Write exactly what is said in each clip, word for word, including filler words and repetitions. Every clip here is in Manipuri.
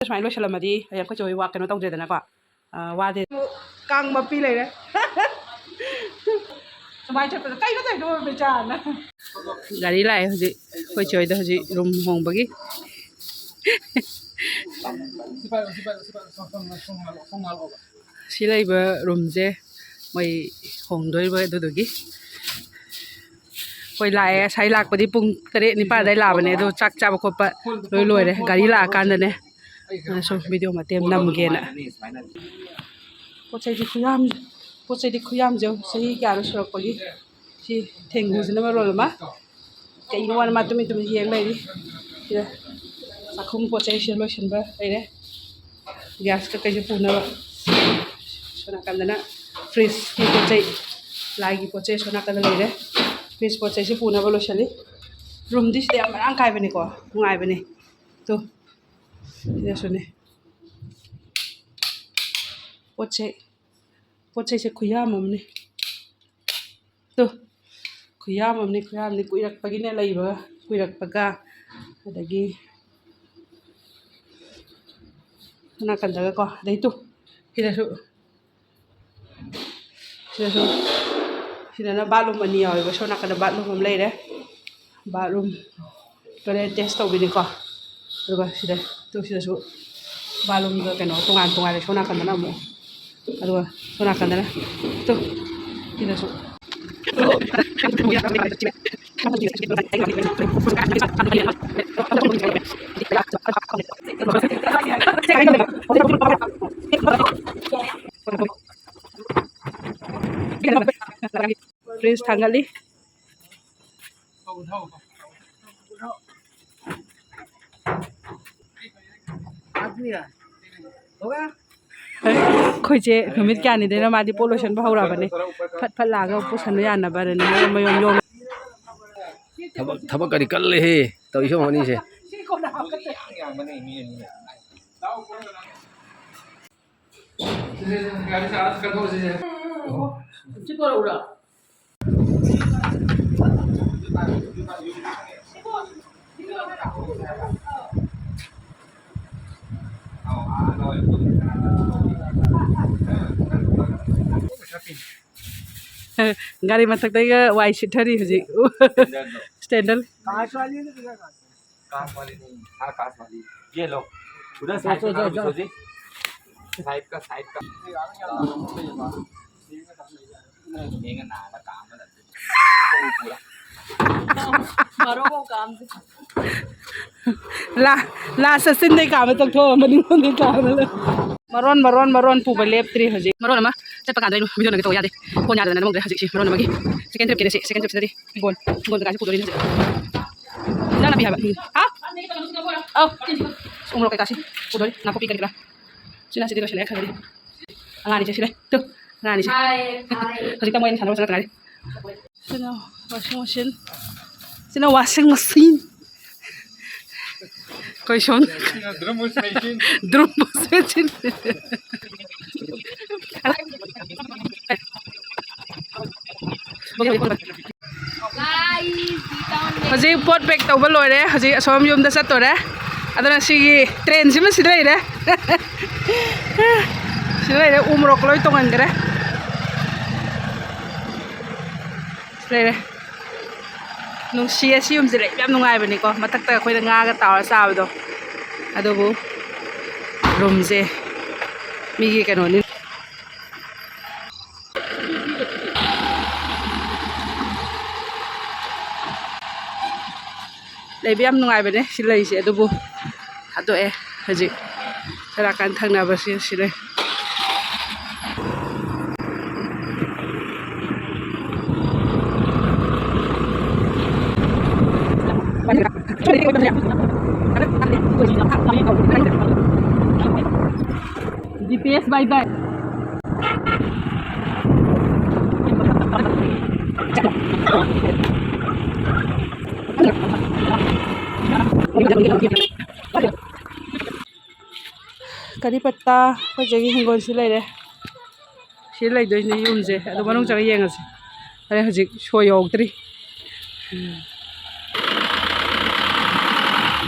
ꯁꯨꯃꯥꯏꯅ ꯂꯣꯏꯁꯤꯜꯂꯝꯃꯗꯤ ꯍꯌꯦꯡ ꯑꯩꯈꯣꯏ ꯆꯦ ꯍꯣꯏ ꯋꯥ ꯀꯩꯅꯣ ꯇꯧꯗ꯭ꯔꯦꯗꯅꯀꯣ꯫ ꯑ, ꯋꯥꯗꯦ꯫ ꯀꯥꯡ ꯃꯄꯤ ꯂꯩꯔꯦ꯫ ꯁꯨꯃꯥꯏꯅ ꯆꯠꯄꯗ ꯀꯩꯅꯣ ꯇꯧꯔꯤꯗꯨꯕꯣ ꯕꯦꯆꯥꯅ? ꯒꯥꯔꯤ ꯂꯥꯛꯑꯦ ꯍꯧꯖꯤꯛ ꯑꯩꯈꯣꯏ ꯆꯦ ꯍꯣꯏꯗ ꯍꯧꯖꯤꯛ ꯔꯨꯝ ꯍꯣꯡꯕꯒꯤ꯫ ꯁꯤ ꯂꯩꯕ ꯔꯨꯝꯁꯦ ꯃꯣꯏ ꯍꯣꯡꯗꯣꯔꯤꯕ ꯑꯗꯨꯗꯨꯒꯤ꯫ ꯑꯩꯈꯣꯏ ꯂꯥꯛꯑꯦ, ꯉꯁꯥꯏ ꯂꯥꯛꯄꯗꯤ ꯄꯨꯡ ꯇꯔꯦꯠ ꯅꯤꯄꯥꯜ ꯑꯗꯥꯏ ꯂꯥꯛꯑꯕꯅꯦ, ꯑꯗꯣ ꯆꯥꯛ ꯆꯥꯕ ꯈꯣꯠꯄ ꯂꯣꯏ ꯂꯣꯏꯔꯦ꯫ ꯒꯥꯔꯤ ꯂꯥꯛꯑꯀꯥꯟꯗꯅꯦ ꯑꯗꯨꯅ ꯁꯨꯝ ꯚꯤꯗꯤꯑꯣ ꯃꯇꯦꯛ ꯑꯃ ꯅꯝꯒꯦꯅ꯫ ꯄꯣꯠ ꯆꯩꯗꯤ ꯈꯨꯌꯥꯝ, ꯄꯣꯠ ꯆꯩꯗꯤ ꯈꯨꯌꯥꯝꯁꯦ ꯌꯦꯡꯉꯨ, ꯆꯍꯤ ꯀꯌꯥꯅꯣ ꯁꯨꯔꯛꯄꯒꯤ꯫ ꯁꯤ ꯊꯦꯡꯒꯨꯁꯤꯅ ꯃꯔꯣꯜ ꯑꯃ꯫ ꯀꯩꯅꯣ ꯋꯥꯅ ꯃꯥ ꯇꯨꯃꯤꯟ ꯇꯨꯃꯤꯟ ꯌꯦꯡ ꯂꯩꯔꯤ꯫ ꯁꯤꯗ ꯆꯥꯛꯈꯨꯝ ꯄꯣꯠ ꯆꯩꯁꯦ ꯂꯣꯏꯁꯤꯟꯕ ꯂꯩꯔꯦ꯫ ꯒ꯭ꯌꯥꯁ ꯀꯩꯀꯩꯁꯨ ꯄꯨꯅꯕ꯫ ꯁꯣꯝ ꯅꯥꯀꯟꯗꯅ ꯐ꯭ꯔꯤꯖꯀꯤ ꯄꯣꯠ ꯆꯩ, ꯂꯥꯏꯒꯤ ꯄꯣꯠ ꯆꯩ ꯁꯣꯝ ꯅꯥꯀꯟꯗ ꯂꯩꯔꯦ꯫ ꯐ꯭ꯔꯤꯖ ꯄꯣꯠ ꯆꯩꯁꯨ ꯄꯨꯅꯕ ꯂꯣꯏꯁꯤꯜꯂꯤ꯫ ꯔꯨꯝꯗꯤ ꯁꯤꯗ ꯌꯥꯝ ꯃꯔꯥꯡ ꯀꯥꯏꯕꯅꯤꯀꯣ, ꯅꯨꯡꯉꯥꯏꯕꯅꯤ꯫ ꯇꯨ, ꯁꯤꯗꯁꯨꯅꯦ꯫ ꯄꯣꯠ ꯆꯩ, ꯄꯣꯠ ꯆꯩꯁꯦ ꯈꯨꯌꯥꯝ ꯑꯃꯅꯤ꯫ ꯇꯨ, ꯈꯨꯌꯥꯝ ꯑꯃꯅꯤ, ꯈꯨꯌꯥꯝꯅꯤ꯫ ꯀꯨꯏꯔꯛꯄꯒꯤꯅꯦ ꯂꯩꯕꯒ, ꯀꯨꯏꯔꯛꯄꯒ꯫ ꯑꯗꯒꯤ ꯁꯣꯝ ꯅꯥꯀꯟꯗꯒꯀꯣ, ꯑꯗꯩ ꯇꯨ, ꯁꯤꯗꯁꯨ, ꯁꯤꯗꯁꯨ, ꯁꯤꯗꯅ ꯕꯥꯠꯔꯨꯝ ꯑꯅꯤ ꯌꯥꯎꯋꯦꯕ꯫ ꯁꯣꯝ ꯅꯥꯀꯟꯗ ꯕꯥꯠꯔꯨꯝ ꯑꯃ ꯂꯩꯔꯦ꯫ ꯕꯥꯠꯔꯨꯝ ꯇꯣꯏꯂꯦꯠ ꯑꯦꯇꯦꯆ ꯇꯧꯕꯤꯅꯤꯀꯣ꯫ ꯑꯗꯨꯒ ꯁꯤꯗ, ꯇꯨ, ꯁꯤꯗꯁꯨ ꯕꯥꯠꯔꯨꯝꯒ ꯀꯩꯅꯣ ꯇꯣꯉꯥꯟ ꯇꯣꯉꯥꯟꯅ ꯁꯣꯝ ꯅꯥꯀꯟꯗꯅ ꯑꯃꯨꯛ, ꯑꯗꯨꯒ ꯁꯣꯝ ꯅꯥꯀꯟꯗꯅ, ꯇꯨ, ꯁꯤꯗꯁꯨ꯫ ꯐ꯭ꯔꯤꯖ ꯊꯥꯡꯒꯠꯂꯤ꯫ ꯑꯩꯈꯣꯏꯁꯦ ꯅꯨꯃꯤꯠ ꯀꯌꯥꯅꯤꯗꯩꯅꯣ ꯃꯥꯗꯤ ꯄꯣꯠ ꯂꯣꯏꯁꯟꯕ ꯍꯧꯔꯛꯑꯕꯅꯦ꯫ ꯐꯠ ꯐꯠ ꯂꯥꯛꯑꯒ ꯄꯨꯁꯟꯕ ꯌꯥꯅꯕꯅꯅꯦ ꯃꯌꯣꯝ ꯃꯌꯣꯝ ꯌꯣꯝ꯫ ꯊꯕꯛ, ꯊꯕꯛ ꯀꯗꯤ ꯀꯜꯂꯦꯍꯦ ꯇꯧꯔꯤꯁꯦ ꯃꯣꯏꯅꯤꯁꯦ꯫ ꯒꯥꯔꯤ ꯃꯊꯛꯇꯩꯒ ꯋꯥꯏ ꯁꯤꯠꯊꯔꯤ ꯍꯧꯖꯤꯛ꯫ ꯁ꯭ꯇꯦꯟꯗꯔ꯫ कांच वाली नहीं, हाँ, कांच वाली। ये लो, उधर साइड का करो, दूसरा जी। साइड का, साइड का। ये ना, ना, काम है। पूरा। मारो वो काम से। ला, ला, सचिन ने काम है, तो थो, मनी को नहीं काम है। ꯃꯔꯣꯟ, ꯃꯔꯣꯟ, ꯃꯔꯣꯟ ꯄꯨꯕ ꯂꯦꯞꯇ꯭ꯔꯤ ꯍꯧꯖꯤꯛ꯫ ꯃꯔꯣꯟ ꯑꯃ ꯆꯠꯄ ꯀꯥꯟꯗ ꯑꯩꯅ video ꯅꯝꯒꯦ ꯇꯧꯕ ꯌꯥꯗꯦ꯫ ꯐꯣꯟ ꯌꯥꯗꯗꯅ ꯅꯝꯍꯧꯗ꯭ꯔꯦ ꯍꯧꯖꯤꯛꯁꯤ꯫ ꯃꯔꯣꯟ ꯑꯃꯒꯤ second tripꯀꯤꯅꯦ ꯁꯤ, second tripꯁꯤꯗꯗꯤ ꯍꯤꯡꯒꯣꯜ, ꯍꯤꯡꯒꯣꯜ ꯀꯩꯀꯥꯁꯦ ꯄꯨꯗꯣꯔꯤꯅꯦ ꯍꯧꯖꯤꯛ꯫ ꯏꯟꯖꯥꯡ ꯅꯥꯄꯤ ꯍꯥꯏꯕ꯫ ꯎꯝ꯫ ꯍꯥ? ꯑꯧ꯫ ꯎꯃꯣꯔꯣꯛ ꯀꯩꯀꯥꯁꯤ ꯄꯨꯗꯣꯔꯤ꯫ ꯅꯥꯀꯨꯞꯄꯤ ꯀꯔꯤ ꯀꯔꯥ꯫ ꯁꯤꯅ ꯁꯤꯗꯤ ꯂꯣꯏꯁꯤꯜꯂꯦ ꯈꯔ ꯈꯔꯗꯤ꯫ ꯑꯉꯥꯡ ꯑꯅꯤꯁꯦ ꯁꯤ ꯂꯩ꯫ ꯇꯨ, ꯑꯉꯥꯡ ꯑꯅꯤꯁꯦ꯫ ꯍꯧꯖꯤꯛꯇ ꯃꯣꯏ ꯑꯅꯤ ꯁꯥꯟꯅꯕ ꯆꯪꯉꯛꯇ ꯉꯥꯏꯔꯤ꯫ ꯁꯤꯅ washing machine꯫ ꯁꯤꯅ washing machine꯫ ꯑꯩꯈꯣꯏ ꯁꯣꯝ꯫ Drum wash machine꯫ Drum wash machine꯫ ꯍꯧꯖꯤꯛ ꯄꯣꯠ pack ꯇꯧꯕ ꯂꯣꯏꯔꯦ꯫ ꯍꯧꯖꯤꯛ ꯑꯁꯣꯝ ꯌꯨꯝꯗ ꯆꯠꯇꯣꯔꯦ꯫ ꯑꯗꯨꯅ ꯁꯤꯒꯤ trainꯁꯤꯃ ꯁꯤꯗ ꯂꯩꯔꯦ꯫ ꯁꯤꯗ ꯂꯩꯔꯦ꯫ ꯎ ꯃꯣꯔꯣꯛ ꯂꯣꯏ ꯇꯣꯡꯍꯟꯈ꯭ꯔꯦ꯫ ꯂꯩꯔꯦ꯫ ꯅꯨꯡꯁꯤꯌꯦ, ꯁꯤ ꯌꯨꯝꯁꯦ ꯂꯩꯕ ꯌꯥꯝ ꯅꯨꯡꯉꯥꯏꯕꯅꯤꯀꯣ꯫ ꯃꯊꯛꯇ ꯑꯩꯈꯣꯏꯅ ꯉꯥꯒ ꯇꯥꯎꯔ ꯆꯥꯕꯗꯣ꯫ ꯑꯗꯨꯕꯨ roomꯁꯦ ꯃꯤꯒꯤ ꯀꯩꯅꯣꯅꯤ꯫ ꯂꯩꯕ ꯌꯥꯝ ꯅꯨꯡꯉꯥꯏꯕꯅꯦ ꯁꯤ ꯂꯩꯁꯦ, ꯑꯗꯨꯕꯨ ꯊꯥꯗꯣꯛꯑꯦ ꯍꯧꯖꯤꯛ꯫ ꯁꯣꯝ ꯅꯥꯀꯟ ꯊꯪꯅꯕꯁꯦ ꯁꯤ ꯂꯩ꯫ GPS bye bye. ꯀꯔꯤ ꯄꯠꯇꯥ ꯑꯩꯈꯣꯏ ꯆꯦꯒꯤ ꯍꯤꯡꯒꯣꯜꯁꯤ ꯂꯩꯔꯦ꯫ ꯁꯤ ꯂꯩꯗꯣꯏꯅꯦ ꯌꯨꯝꯁꯦ꯫ ꯑꯗꯣ ꯃꯅꯨꯡ ꯆꯪꯉ ꯌꯦꯡꯉꯁꯤ꯫ ꯑꯩ ꯍꯧꯖꯤꯛ ꯁꯣ ꯌꯧꯗ꯭ꯔꯤ꯫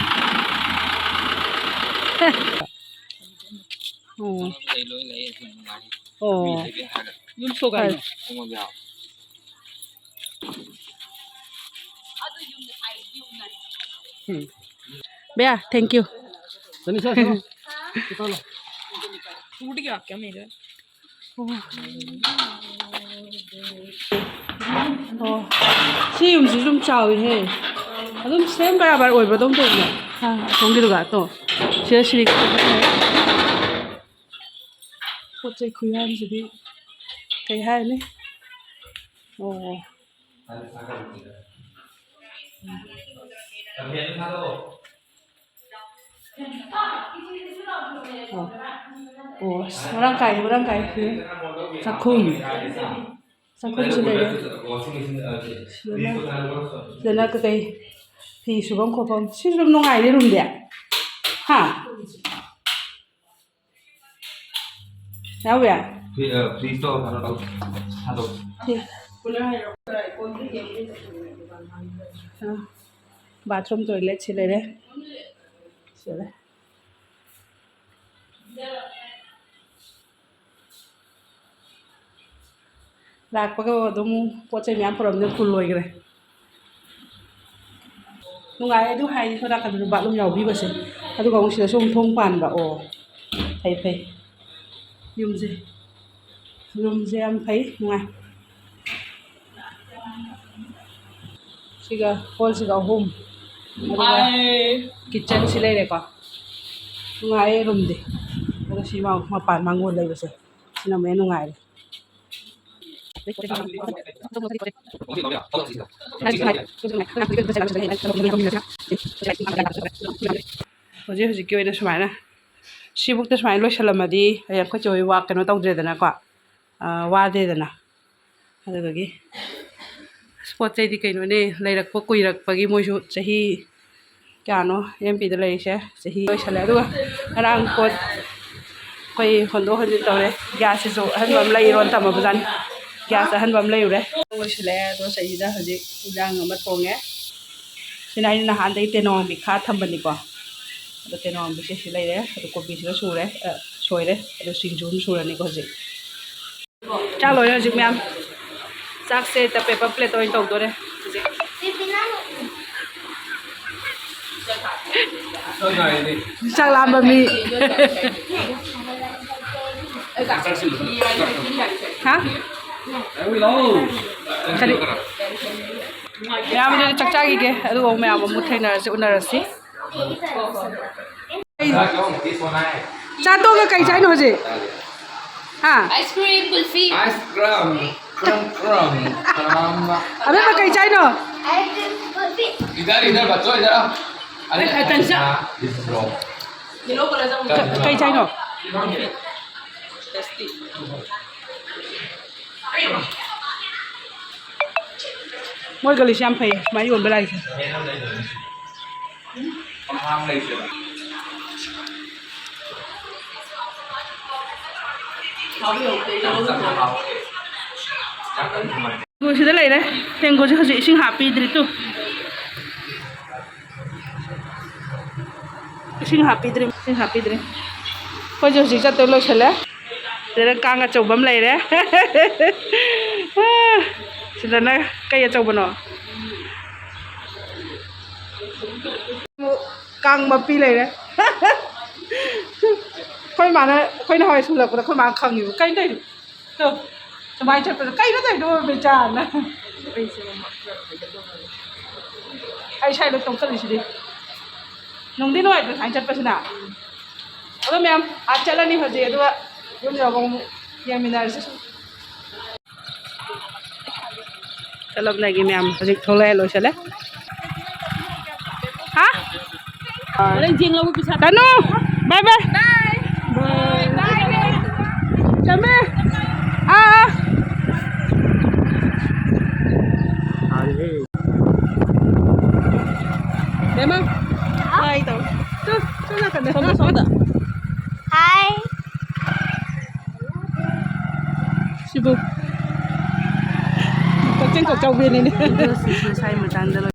ꯑꯣ꯫ ꯂꯩ, ꯂꯣꯏ ꯂꯩ, ꯑꯗꯨꯝ ꯅꯨꯡꯉꯥꯏ꯫ ꯑꯣ꯫ ꯃꯤ ꯂꯩꯕ ꯌꯥꯔꯦ꯫ ꯌꯨꯝ ꯁꯣꯒꯥꯏꯅꯣ? ꯐꯔꯦ꯫ ꯈꯣꯡꯉꯣꯝ ꯌꯥꯎ꯫ ꯎꯝ꯫ ꯕꯌꯥ, thank you꯫ ꯆꯅꯤ ꯁꯥ, ꯁꯥ꯫ ꯀꯤꯇꯥ ꯂꯣ꯫ ꯐꯨꯠ ꯒꯌꯥ ꯀꯌꯥ ꯃꯦꯔꯥ? ꯑꯣ꯫ ꯑꯣ꯫ ꯁꯤ ꯌꯨꯝꯁꯤꯁꯨ ꯑꯗꯨꯝ ꯆꯥꯎꯋꯤꯍꯦ꯫ ꯑꯗꯨꯝ ꯁꯦꯝ ꯕꯔꯥꯕꯔ ꯑꯣꯏꯕꯗꯧ ꯇꯧꯕꯅꯦ꯫ ꯑꯥ, ꯑꯁꯣꯝꯒꯤꯗꯨꯒ ꯇꯣ꯫ ꯁꯤꯗ ꯁꯤꯔꯤ ꯄꯣꯠ ꯆꯩ ꯈꯨꯌꯥꯝꯁꯤꯗꯤ ꯀꯩ ꯍꯥꯏꯔꯅꯤ? ꯑꯣ꯫ ꯑꯣ꯫ ꯑꯣ, ꯑꯁ, ꯃꯔꯥꯡ ꯀꯥꯏ, ꯃꯔꯥꯡ ꯀꯥꯏ꯫ ꯆꯥꯛꯈꯨꯝ꯫ ꯆꯥꯛꯈꯨꯝꯁꯨ ꯂꯩꯔꯦ꯫ ꯁꯤꯗꯅ, ꯁꯤꯗꯅ ꯀꯩꯀꯩ ꯐꯤ ꯁꯨꯐꯝ ꯈꯣꯠꯐꯝ꯫ ꯁꯤꯁꯨ ꯑꯗꯨꯝ ꯅꯨꯡꯉꯥꯏꯔꯦ ꯔꯨꯝꯗꯤ꯫ ꯍꯥ? ꯌꯥꯎꯕ ꯌꯥꯏ꯫ ꯐ꯭ꯔꯤ-, ꯑ, ꯐ꯭ꯔꯤꯖꯇꯣ ꯀꯩꯅꯣ ꯇꯧ, ꯊꯥꯗꯣꯛ꯫ ꯁꯤ꯫ ꯑ, bathroom toilet ꯁꯤ ꯂꯩꯔꯦ꯫ ꯁꯤ ꯂꯩꯔꯦ꯫ ꯂꯥꯛꯄꯒ ꯑꯗꯨꯝ ꯄꯣꯠ ꯆꯩ ꯃꯌꯥꯝ ꯄꯨꯔꯝꯅꯤꯅ full ꯑꯣꯏꯈ꯭ꯔꯦ꯫ ꯅꯨꯡꯉꯥꯏ꯫ ꯑꯗꯨ ꯍꯥꯏꯗꯤ ꯁꯣꯝ ꯅꯥꯀꯟꯗꯁꯨ bathroom ꯌꯥꯎꯕꯤꯕꯁꯦ꯫ ꯑꯗꯨꯒ ꯑꯃꯨꯛ ꯁꯤꯗꯁꯨ ꯑꯃꯨꯛ ꯊꯣꯡ ꯄꯥꯟꯕ꯫ ꯑꯣ, ꯐꯩ, ꯐꯩ꯫ ꯌꯨꯝꯁꯦ, ꯔꯨꯝꯁꯦ ꯌꯥꯝ ꯐꯩ, ꯅꯨꯡꯉꯥꯏ꯫ ꯁꯤꯒ ꯍꯣꯜꯁꯤꯒ ꯑꯍꯨꯝ꯫ ꯑꯗꯨꯒ kitchen ꯁꯤ ꯂꯩꯔꯦꯀꯣ꯫ ꯅꯨꯡꯉꯥꯏꯌꯦ ꯔꯨꯝꯗꯤ꯫ ꯑꯗꯣ ꯁꯤ ꯃ-, ꯃꯄꯥꯟ ꯃꯥꯡꯒꯣꯜ ꯂꯩꯕꯁꯦ, ꯁꯤꯅ ꯑꯃꯨꯛ ꯍꯦꯟꯅ ꯅꯨꯡꯉꯥꯏꯔꯦ꯫ ꯍꯧꯖꯤꯛ ꯍꯧꯖꯤꯛꯀꯤ ꯑꯣꯏꯅ ꯁꯨꯃꯥꯏꯅ ꯁꯤꯕꯨꯛꯇ ꯁꯨꯃꯥꯏꯅ ꯂꯣꯏꯁꯜꯂꯝꯃꯗꯤ ꯍꯌꯦꯡ ꯑꯩꯈꯣꯏ ꯆꯦ ꯍꯣꯏ ꯋꯥ-, ꯀꯩꯅꯣ ꯇꯧꯗ꯭ꯔꯦꯗꯅꯀꯣ, ꯑꯥ, ꯋꯥꯗꯦꯗꯅ꯫ ꯑꯗꯨꯗꯨꯒꯤ ꯑꯁ, ꯄꯣꯠ ꯆꯩꯗꯤ ꯀꯩꯅꯣꯅꯦ, ꯂꯩꯔꯛꯄ ꯀꯨꯏꯔꯛꯄꯒꯤ ꯃꯣꯏꯁꯨ ꯆꯍꯤ ꯀꯌꯥꯅꯣ ꯑꯦꯝ ꯄꯤꯗ ꯂꯩꯔꯤꯁꯦ, ꯆꯍꯤ ꯂꯣꯏꯁꯜꯂꯦ꯫ ꯑꯗꯨꯒ ꯉꯔꯥꯡ ꯄꯣꯠ ꯑꯩꯈꯣꯏ ꯍꯣꯟꯗꯣꯛ ꯍꯣꯟꯖꯤꯟ ꯇꯧꯔꯦ꯫ Gas ꯁꯤꯁꯨ ꯑꯍꯟꯕ ꯑꯃ ꯂꯩꯔꯣꯅ ꯊꯝꯃꯕꯖꯥꯠꯅꯤ꯫ Gas ꯑꯍꯟꯕ ꯑꯃ ꯂꯩꯔꯨꯔꯦ꯫ ꯂꯣꯏꯁꯤꯜꯂꯛꯑꯦ꯫ ꯑꯗꯣ ꯁꯤꯗꯩꯁꯤꯗ ꯍꯧꯖꯤꯛ ꯏꯟꯖꯥꯡ ꯑꯃ ꯊꯣꯡꯉꯦ꯫ ꯁꯤꯅ ꯑꯩꯅ ꯅꯍꯥꯟꯗꯒꯤ ꯇꯦꯅꯧꯋꯥꯡꯕꯤ ꯈꯥ ꯊꯝꯕꯅꯤꯀꯣ꯫ ꯑꯗꯣ ꯇꯦꯅꯧꯋꯥꯡꯕꯤꯁꯦ ꯁꯤ ꯂꯩꯔꯦ꯫ ꯑꯗꯣ ꯀꯣꯕꯤꯁꯤꯒ ꯁꯨꯔꯦ꯫ ꯑ, ꯁꯣꯏꯔꯦ꯫ ꯑꯗꯨ ꯁꯤꯡꯖꯨ ꯑꯃ ꯁꯨꯔꯅꯤꯀꯣ ꯍꯧꯖꯤꯛ꯫ ꯆꯥꯛ ꯂꯣꯏꯔꯦ ꯍꯧꯖꯤꯛ ꯃꯌꯥꯝ꯫ ꯆꯥꯛꯁꯦ ꯇ paper plate ꯑꯣꯏꯅ ꯇꯧꯗꯣꯔꯦ ꯍꯧꯖꯤꯛ꯫ ꯆꯥꯛ ꯂꯥꯝꯕ ꯃꯤ꯫ ꯍꯥ? ꯀꯔꯤ? ꯃꯌꯥꯝ ꯑꯗꯨꯗꯤ ꯆꯥꯛ ꯆꯥꯈꯤꯒꯦ, ꯑꯗꯨꯒ ꯃꯌꯥꯝ ꯑꯃꯨꯛ ꯊꯦꯡꯅꯔꯁꯤ, ꯎꯅꯔꯁꯤ꯫ ꯆꯥꯇꯣꯛꯑꯒ ꯀꯩ ꯆꯥꯏꯅꯣ ꯍꯧꯖꯤꯛ? ꯍꯥ? Ice cream, ꯀꯨꯜꯐꯤ꯫ Ice cream, cream, cream, cream. ꯑꯕꯦꯝꯃ, ꯀꯩ ꯆꯥꯏꯅꯣ? Ice cream, ꯀꯨꯜꯐꯤ꯫ इधर, इधर, बच्चों, इधर आओ। अरे, अरे, अरे, हाँ, this is wrong। Yellow colour का क-, कई चाहिए? ꯃꯣꯏ ꯒꯂꯤꯁꯦ ꯌꯥꯝ ꯐꯩꯌꯦ, ꯁꯨꯃꯥꯏꯅ ꯌꯣꯟꯕ ꯂꯥꯛꯏꯁꯦ꯫ ꯍꯦꯡꯒꯨꯁꯤꯗ ꯂꯩꯔꯦ꯫ ꯍꯦꯡꯒꯨꯁꯦ ꯍꯧꯖꯤꯛ ꯏꯁꯤꯡ ꯍꯥꯞꯄꯤꯗ꯭ꯔꯤ ꯇꯨ꯫ ꯏꯁꯤꯡ ꯍꯥꯞꯄꯤꯗ꯭ꯔꯤ, ꯏꯁꯤꯡ ꯍꯥꯞꯄꯤꯗ꯭ꯔꯤ꯫ ꯑꯩꯈꯣꯏꯁꯨ ꯍꯧꯖꯤꯛ ꯆꯠꯇꯧ ꯂꯣꯏꯁꯤꯜꯂꯦ꯫ ꯁꯤꯗ ꯀꯥꯡ ꯑꯆꯧꯕ ꯑꯃ ꯂꯩꯔꯦ꯫ ꯁꯤꯗꯅ ꯀꯩ ꯑꯆꯧꯕꯅꯣ? ꯀꯥꯡ ꯃꯄꯤ ꯂꯩꯔꯦ꯫ ꯑꯩꯈꯣꯏ ꯃꯥꯅ, ꯑꯩꯈꯣꯏꯅ ꯍꯋꯥꯏ ꯁꯨꯜꯂꯛꯄꯗ ꯑꯩꯈꯣꯏ ꯃꯥꯅ ꯈꯪꯉꯤꯕ꯫ "ꯀꯩꯅꯣ ꯇꯧꯔꯤꯗꯣ? ꯇꯣ, ꯁꯨꯃꯥꯏꯅ ꯆꯠꯄꯗ ꯀꯩꯅꯣ ꯇꯧꯔꯤꯗꯣ, ꯕꯦꯆꯥꯅ?" ꯑꯩ ꯁ꯭ꯋꯥꯏꯗ ꯇꯣꯡꯁꯜꯂꯤꯁꯤꯗꯤ꯫ ꯅꯨꯡꯗꯤ ꯅꯨꯡꯉꯥꯏꯇ꯭ꯔꯣ ꯁꯨꯃꯥꯏꯅ ꯆꯠꯄꯁꯤꯅ? ꯑꯗꯣ ꯃꯌꯥꯝ, ꯑꯥ ꯆꯠꯂꯅꯤ ꯍꯧꯖꯤꯛ, ꯑꯗꯨꯒ ꯌꯨꯝ ꯌꯧꯔꯒ ꯑꯃꯨꯛ ꯌꯦꯡꯃꯤꯟꯅꯔꯁꯤ꯫ ꯆꯠꯂꯝꯗꯥꯏꯒꯤ ꯃꯌꯥꯝ ꯍꯧꯖꯤꯛ ꯊꯣꯛꯂꯛꯑꯦ, ꯂꯣꯏꯁꯤꯜꯂꯦ꯫ ꯍꯥ? ꯍꯣꯔꯦꯟ ꯆꯦꯡ ꯂꯧꯕ ꯄꯩꯁꯥ ꯇꯅꯨ, bye bye꯫ ꯆꯝꯃꯦ꯫ ꯑꯥ, ꯑꯥ꯫ ꯕꯦꯝꯃ, hi ꯇꯧ꯫ ꯇꯨ, ꯁꯣꯝ ꯅꯥꯀꯟꯗ꯫ ꯁꯣꯝꯗ, ꯁꯣꯝꯗ꯫ Hi꯫ ꯁꯤꯕꯨ ꯀꯛꯆꯦꯡ ꯀꯛꯆꯥꯎꯕꯤꯅꯤꯅꯦ꯫ ꯑꯗꯨ ꯁꯤ ꯉꯁꯥꯏ ꯃꯇꯥꯡꯗ